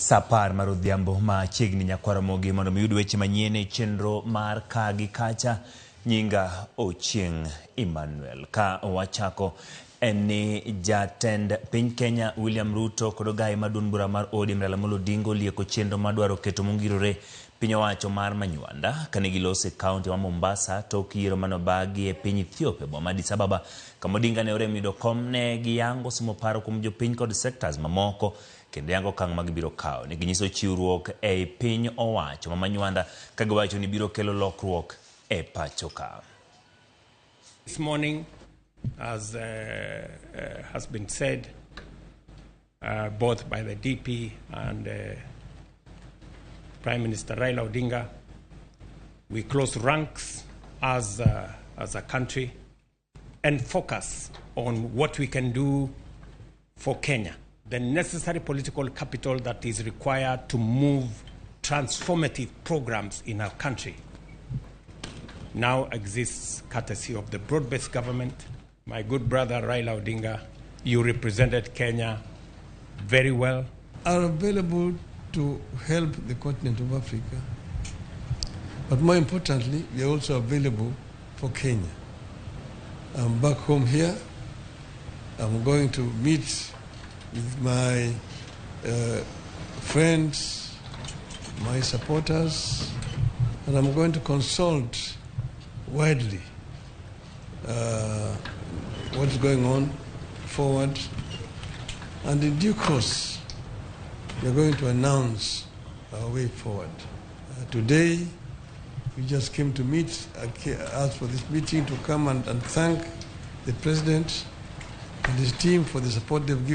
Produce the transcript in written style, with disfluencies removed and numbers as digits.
Sa 10 mar odhiambo machiegni nyakwar Ramogi mondo mi yud weche manyien e chenro mar ka gi kacha. Nyinga Ochieng' Emmanuel. Ka wachako en ni jatend piny Kenya William Ruto kod ogaye mar duond bura mar ODM Raila Amolo Odinga olieko chenro madwaro keto mongirore piny owacho mar Manywanda kane giloso e kaunti ma Mombasa tok yiero mane obagi e piny Ethiopia boma ma Addis Ababa kama Odinga ne orem yudo kom ne giyango somo paro kuom jopiny kod sectors mamoko kendo yango okang' ma gibiro kawo. Ne ginyiso chiwruok ei piny owacho ma Manywanda ka giwacho ni biro kelo lokruok e pacho ka. This morning, as has been said, both by the DP and Prime Minister Raila Odinga, we close ranks as a country and focus on what we can do for Kenya, the necessary political capital that is required to move transformative programs in our country now exists courtesy of the broad-based government. My good brother Raila Odinga, you represented Kenya very well. Are available to help the continent of Africa. But more importantly, we are also available for Kenya. I'm back home here. I'm going to meet with my friends, my supporters, and I'm going to consult widely what's going on forward. And in due course, we are going to announce our way forward. Today, we just came to meet, I asked for this meeting to come and thank the President and his team for the support they've given.